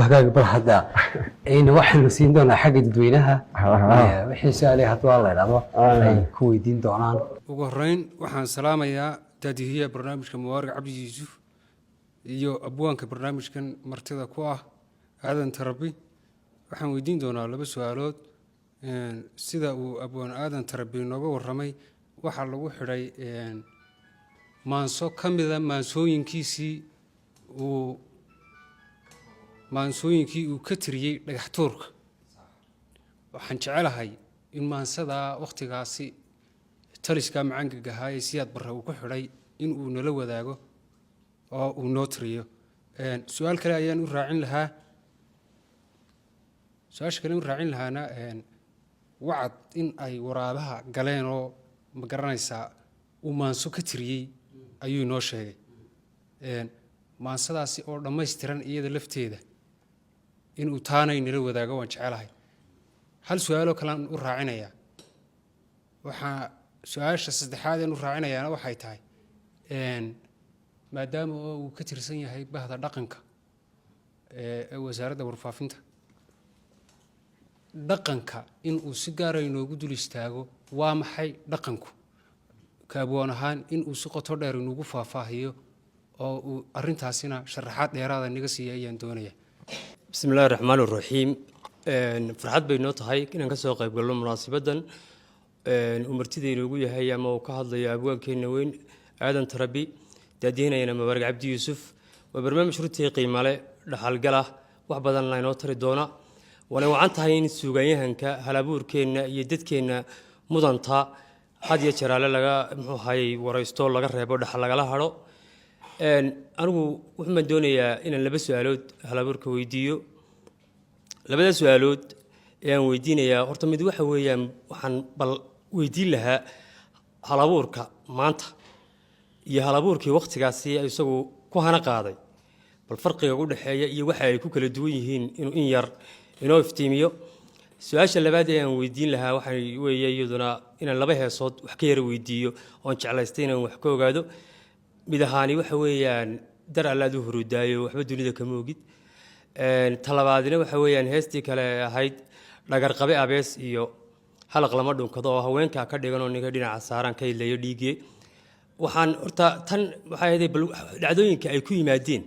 Hagaag, bal hadda ayna waxaanu siin doonaa xagga dadweynaha wixii su-aalay hadduu la idhaahdo ay ku weydiin doonaan. Ugu horeyn waxaan salaamayaa daadihiyaha barnaamijka, Mubaarak Cabdi Yuusuf, iyo abwaanka barnaamijkan martida ku ah, Aadan Tarabi. Waxaan weydiin doonaa laba su-aalood. Sida uu abwaan Aadan Tarabi nooga warramay, waxaa lagu xidhay maanso ka mida maansooyinkiisii uu maansooyinkii uu ka tiriyey dhagax tuurka. Waxaan jecelahay in maansadaa wakhtigaasi taliskaa macaangaga ahaa ee Siyaad Barre uu ku xidhay in uu nala wadaago oo uu noo tiriyo. Su-aal kale ayaan u raacin lahaa. Su-aasha kale u raacin lahaana, wacad in ay waraabaha galeen oo ma garanaysaa uu maanso ka tiriyey ayuu inoo sheegay. Maansadaasi oo dhammaystiran iyada lafteeda inuu taanay nala wadaago waan jecelahay. Hal su-aaloo kalean u raacinayaa. Waxaa su-aasha saddexaad een u raacinayaana waxay tahay, maadaama oo uu ka tirsan yahay bahda dhaqanka ee Wasaaradda Warfaafinta, dhaqanka in uu si gaara inoogu dul istaago. Waa maxay dhaqanku ka abwaan ahaan, in uu si qoto dheer inoogu faahfaahiyo oo uu arrintaasina sharaxaad dheeraada naga siiya ayaan doonaya. Bismi illahi raxmaan raxiim. Farxad bay noo tahay inaan ka soo qayb galno munaasabaddan uu martida inoogu yahay ama uu ka hadlayo abwaankeenna weyn, Aadan Tarabi, daadihinayana Mubaarak Cabdi Yuusuf. Waa barnaamij runtii qiimale, dhaxalgal ah, wax badanna inoo tari doona. Waanay wacan tahay in suugaanyahanka, halabuurkeenna iyo dadkeenna mudanta had iyo jeraale laga, muxuu ahayey, waraysto, laga reebo, dhaxal lagala hadho. Anigu wuxuun baan doonayaa inaan laba su-aalood halabuurka weydiiyo. Labada su-aalood ee aan weydiinayaa, horta mid waxa weeyaan, waxaan bal weydiin lahaa halabuurka maanta iyo halabuurkii wakhtigaasi isagu ku hana qaaday, bal farqiga u dhexeeya iyo waxa ay ku kala duwan yihiin inuu in yar inoo iftiimiyo. Su-aasha labaad ee aan weydiin lahaa waxay weeye iyaduna inaan laba heesood wax ka yara weydiiyo oon jeclaystay inaan wax ka ogaado. Mid ahaani waxa weeyaan "Dar Allaad u hurudaayo waxba dunida kama ogid". Talabaadina waxa weeyaan heestii kale ahayd "Dhagarqabe abees iyo halaq lama dhunkado", oo haweenkaa ka dhigan oo ninka dhinaca saaraan ka idlayo dhiigye. Waxaan horta tan waxay ahayd bal dhacdooyinka ay ku yimaadeen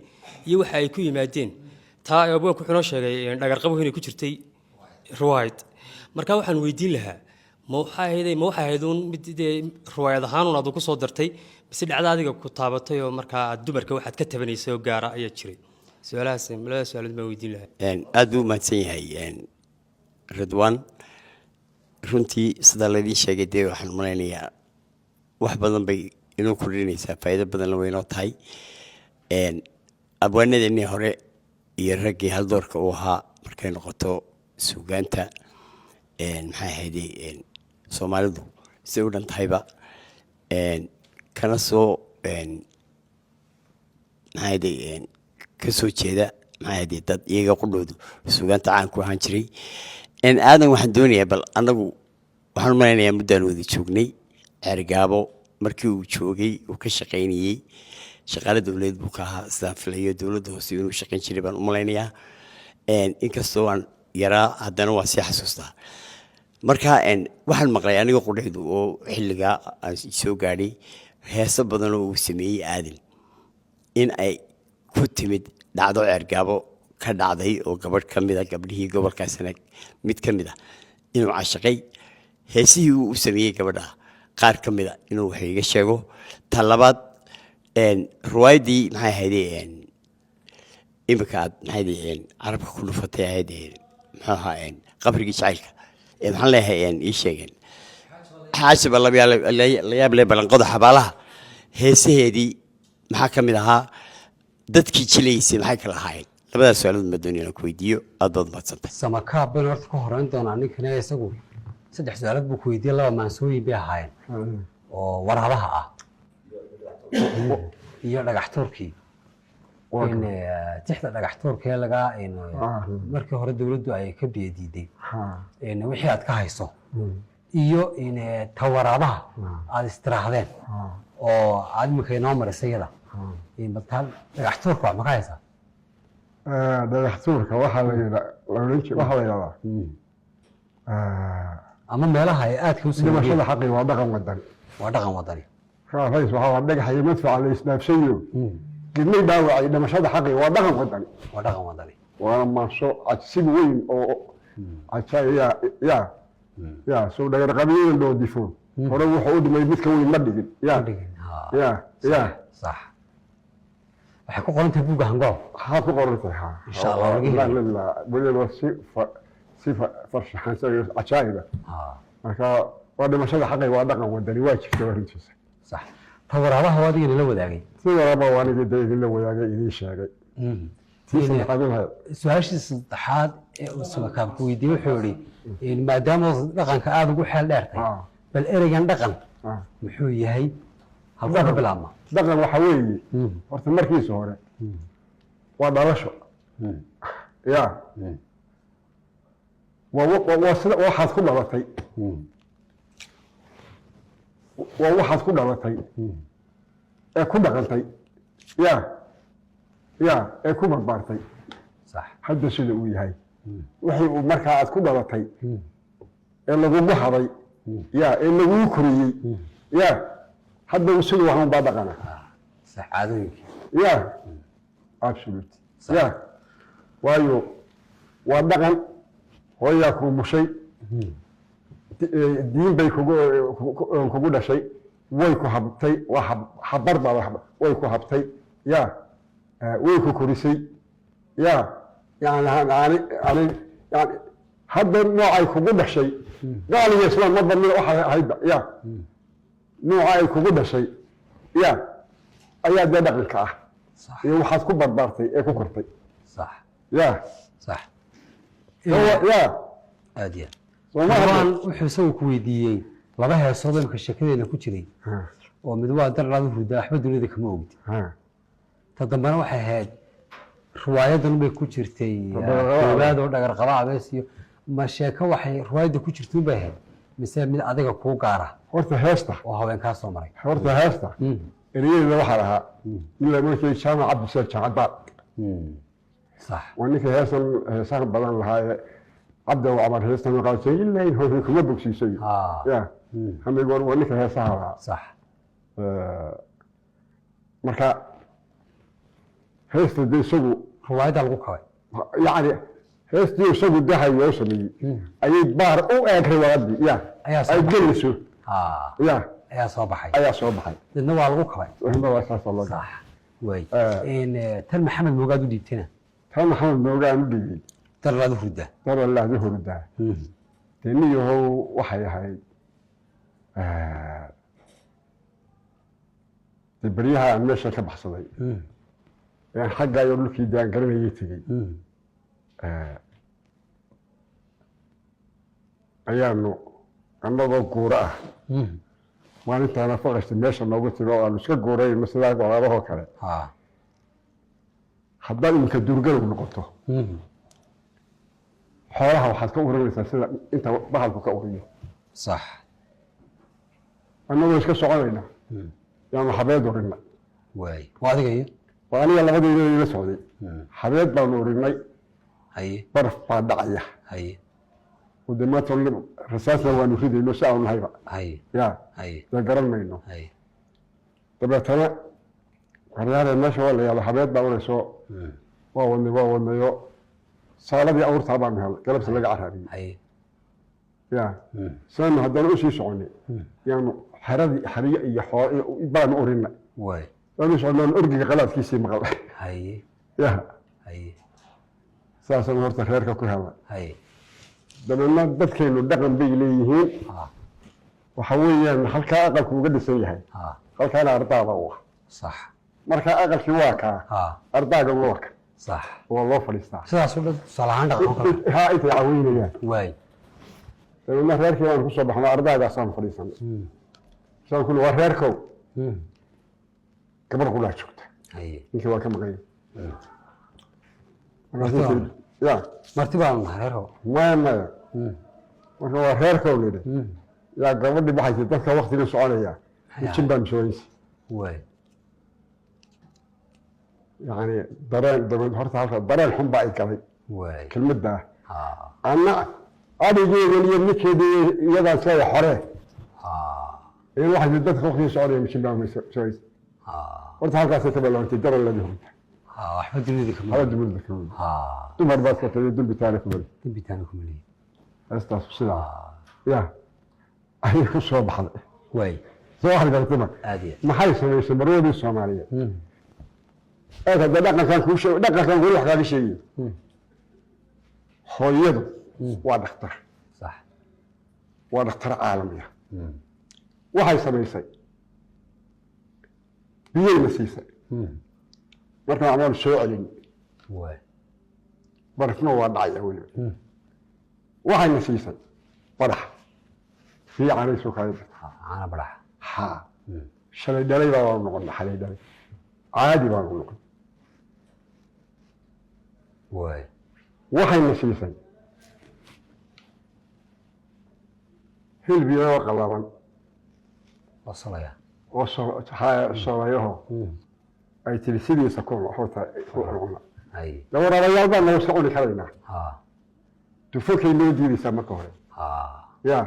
iyo waxa ay ku yimaadeen. Taa abwaanku wuxuu noo sheegay dhagarqabuhu inay ku jirtay riwaayad. Marka waxaan weydiin lahaa, ma waxay ahayd uun mid dee riwaayad ahaan uun aad ku soo dartay, mise dhacda adiga ku taabatay oo markaa aad dumarka waxaad ka tabanaysay oo gaara ayaa jiray? Su-aalahaas, labada su-aalood baan weydiin lahaa. Aad buu u mahadsan yahay Ridwaan. Runtii sidaa laydin sheegay dee, waxaan malaynayaa wax badan bay inoo kordhinaysaa, faa'iido badanna way inoo tahay. Abwaanadeenii hore iyo raggii haldoorka uu ahaa markay noqoto suugaanta, maxay ahayde, Soomaalidu siday u dhan tahayba, kana soo, maxay ahayde, ka soo jeeda, maxay ahayde, dad iyaga qudhoodu suugaanta caan ku ahaan jiray. Aadan waxaan doonayaa bal, annagu waxaan u malaynayaa muddaan wada joognay Ceergaabo. Markii uu joogay uu ka shaqaynayey, shaqaale dowladeed buu ka ahaa sidaan filayo. Dowladda hoose inuu shaqayn jiray baan u malaynayaa. Inkastoo aan yaraa, haddana waa sii xasuustaa. Marka waxaan maqlay aniga qudhaydu oo xilligaa aan soo gaadhay heeso badan oo uu sameeyey Aadan in ay ku timid dhacdo Ceergaabo ka dhacday, oo gabadh ka mid a gabdhihii gobolkaasina mid ka mid a inuu cashaqay, heesihii uu u sameeyey gabadha qaar ka mid a inuu wax iga sheego. Ta labaad, riwaayaddii, maxay ahayde, imika aad, maxay ahayd, carabka ku dhufatay ahayd, muxuu ahaa, "Qabrigii Jacaylka", maxaan leeyahay, ii sheegeen "Xaashiba la yaab leh balanqoda xabaalaha", heesaheedii maxaa ka mid ahaa? Dadkii jilaysay maxay kala ahaayeen? Labadaas su-aalood ma doonaya inaan ku weydiiyo. Aad baad mahadsantahay. Samakaab baynu horta ka horeyn doonaa. Ninkana isagu saddex su-aalood buu ku weydiiyey, laba maansooyin bay ahaayeen oo waraabaha ah iyo dhagax tuurkii. In tixda dhagax tuurkee laga markii hore dowladdu ay ka biyo diiday, wixii aad ka hayso, iyo in ta waraabaha aad istiraahdeen oo aad iminka inoo marisay iyada. Bal taa dhagax tuurka wax ma ka haysaa? Dhagax tuurka waxaa la yidha la odhan jiray, waxaa la yidhahdaa Ama meelaha ay aadka u dhimashada sameeyeen. Xaqi waa dhaqan wadan. Waa dhaqan wadani. Rays waxaa waa dhagax iyo madfaca la isdhaafsayo, gidnay dhaawacay. Dhimashada xaqi waa dhaqan wadan. Waa dhaqan wadani. Waana maansho cadsig weyn oo caja ya soo dhagarqabiyada loo difo hore wuxuu u dhimay midka weyn ma dhigin ya. Dhigin, ha. Ya ya. Sax, waxay ku qoran tahay buugga Hangool. Maxaa ku qoran tahay, ha. Insha Allah, laga heli. Weliba si farshaxan cajaa'iba. Marka waa dhimashada xaqi waa dhaqan wadani, waa jirta arrintiisa. Sax, ta waraabaha waa adiga nala wadaagay. Si waraba waa anigii dee idinla wadaagay, idiin sheegay. Tii saddexaad waxay Su-aashii saddexaad ee uu Samakaab ku weydiiyey, wuxuu yihi, maadaama dhaqanka aada ugu xeel dheertay, bal ereygan dhaqan muxuu yahay? Halkuu ka bilaabma? Dhaqan waxa weeye horta markiisa hore waa dhalasho ya, waa sida waxaad ku dhalatay, waa waxaad ku dhalatay ee ku dhaqantay ya ee ku barbaartay. Hadda sida uu yahay wixii uu markaa aad ku dhalatay ee lagugu haday ya ee lagugu koriyey ya, hadda uu siduu waxun baa dhaqana. Sax, caadooyinkii. Ya, absolute ya, waayo waa dhaqan hooyaa kuu mushay, diin bay kugu dhashay, way ku habtay, waa habar baa way ku habtay ya, way ku korisay ya. Yani yani yani hadda noocay kugu dhashay, gaal iyo islaam ma badnida waxay ahaydba ya, nooca ay kugu dhashay ya ayaa dee dhaqanka ah iyo waxaad ku barbaartay ee ku kortay. Ya. Ya. Aad iyo aad. Sooma? Ridwaan wuxuu isagu ku weydiiyey laba heesood imka sheekadeena ku jiray, oo mid waa "Dar Allaad Hurdaa Waxba Dunida Kama Ogid", ta dambena waxay ahayd riwaayadan bay ku jirtay. Dhagarqaba. Koowaad oo "Dhagarqaba Abees" iyo ma sheeko waxay riwaayadda ku jirtay bay ahayd, mise mid adiga kuu gaara Horta heesta oo haweenkaa soo maray? Horta heesta ereyada waxaa lahaa ilaa markii Jaamac Cabdisheer Jaamacad. Waa ninkii heestan heesaha badan lahaa ee Cabdi Camar heestan qaatay, ilaa hore kuma bogsiisay. Ya, hamigoor waa ninka heesaha lahaa. Marka heesta de isagu Riwaayadda lagu kabay. Yacni heestii isagu dahayo oo sameeyey ayay baar u eeg riwaayadii ya Ayaa soo ay baxay. gelayso ya. Ayaa soo baxay. Ayaa soo baxay. Midna waa lagu kabay. Waxba waa saasoo loo Sax waay. Eh. Tan Maxamed Moogaad u dhiibtayna? Taa Maxamed Moogaan u dhigay. "Dar Allaad Hurdaa". "Dar Allaadi Hurdaa" dee niyahow waxay ahayd dee beryaha aan meesha ka baxsaday ee xagga iyo dhulkii dee aan garanayay tegey, ayaanu annagoo guuro ah maalintaana faqashta meesha noogu timi oo aanu iska guurayno sidaa walaabahoo kale. Haddaad iminka duurgalow noqoto, xoolaha waxaad ka urinaysaa sida inta bahalku ka uriyo. Annagoo iska soconayna yaanu xabeed urinay. Waay, waa adiga iyo? Waa aniga labadayda ila socday, xabeed baanu urinay. Baraf baa dhacaya. Oo dee maanta rasaasna waanu ridayno si aanu nahayba ya dee garan mayno. Dabeetana waryaare meesha waa la yaaba, xabeed baa urayso. Waa wadnay, waa wadnayo, saaladii awrtaa baanu helay galabta laga caraabiyey. Ya, saanu haddana usii soconay yaanu xeradii xeriyo iyo xoolo baanu urinay. Saanu soconay orgiga qalaadkiisii maqal. Ya. Saasaan horta reerka ku helay. Dabeedna dadkaynu dhaqan bay leeyihiin. Waxa weeyaan halkaa aqalku uga dhisan yahay, halkaana ardaada u ah. Marka aqalkii waa kaa, ardaagan waa ka waa loo fadhiistaa. Sidaas u dhan tusaale ahaan dhaqan oo kale. Ha, intay caweynayaan. Dabeedna reerkii waan kusoo baxnay, ardaagaasaan fadhiisanay. Saan kuli waa reerkow, gabar qulaa joogta. Ninkii waa ka maqanya. Marti. Ya. Marti baanu nahay, reerkow. Maya, maya, marka waa reerkow nidhi yaa, gabadhii baxaysa dadka waktiga soconaya ijin baa misooyeysa. Yani dareen dabeed horta halka dareen xun baa i galay kelmaddaa. Anna adhigeedan iyo ninkeedii iyadaan isleeyahay xoree in waxay dadka waqtigii soconaya mishibaameysa. Horta halkaasay ka bilaabantay daran hurda. Waxba dunida kama haba dunida kama dumar baad ka tagay, dembi taana kuma lihi. Dembi taana kuma lihi. Heestaas sidaa ya ayay ku soo baxday. Soo waxay Aad iyo maxay samaysay marwadii Soomaaliyeed? Eeg hadda, dhaqankan kuu sheeg, dhaqankan weli wax kaaga sheegayo. Hooyadu waa dhakhtar. Waa dhakhtar caalamiya. Waxay samaysay, biyayna siisay markaan acmaal soo celin. Barafna waa dhacaya weliba. Waxayna siisay barax fiicanay soo kaaga dartay. Caana barax. Ha, shalay dhalay baa waanu noqon, xalay dhalay caadi baanu noqon. Waxayna siisay hilib yaroo qalalan oo solaya. Oo solayaho ay tiri sidiisa ku horta ku cuna. De waraabayaal baan naga iska cuni karaynaa. Dufankay noo diidaysaa marka hore. Ya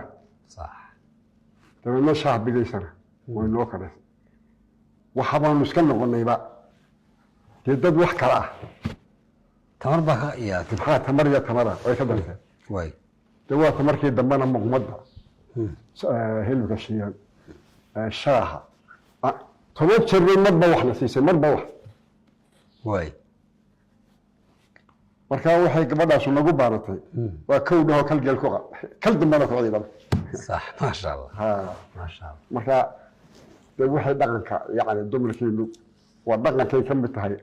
dabeedna shaah bigaysana way noo kadhaysay. Waxa baanu iska noqonayba dee dad wax kale ah. Tamar baa ka iya. Maxaa tamar iyo tamara way ka darteen. De waa tamarkii dambena muqmadda, hilibka shiilan, shaaha. 10 jeer bay marba waxna siisay, marba wax. Marka waxay gabadhaasu nagu baaratay waa kow dhahoo kal geel ku kal dambena ku ciidama. Sax, maasha Allah. Ha. Maasha Allah. Marka de waxay dhaqanka, yani dumarkeenu waa dhaqankay ka mid tahay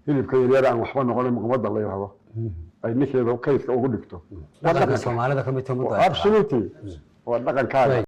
hilibka yaryar aan waxba noqonin, muqmadda la yidhahdo, ay ninkeeda kaydka ugu dhigto. Waa dhaqanka dhaqanka. Soomaalida ka mid tahay ummadda ay taqaan. Absolutely, waa dhaqankaaga.